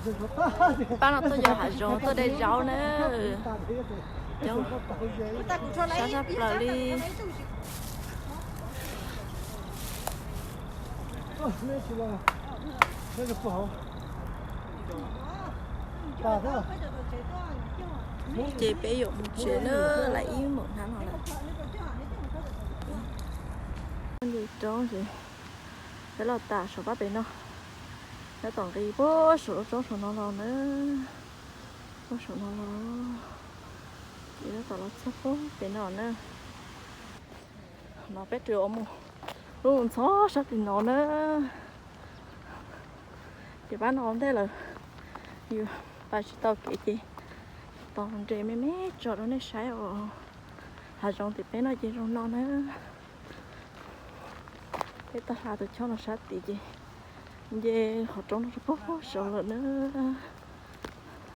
Pab no tuaj yos hav zoov tuaj de zaub na. Coob, sab sab plaws li. Ces peb yuav mus tsev na, lawm ib moos hnab no lawm. Li roob ces peb los tas saum pab pem no, nyob tom nqi puag saum lub roob saum no los na, puag saum no los, ces nyob tom los txog puag pem no na. No peb rov mus lub ntxhov sab tim no na. Ces pab no ntej lawm, yus pais tsis tau kev ces tos nres me me tso rau nej saib os. Hav zoov tim peb no ces zoo no na. Peb tau hla tus choj no sab tid ces nce qhov roob no rau puag saud lawm na.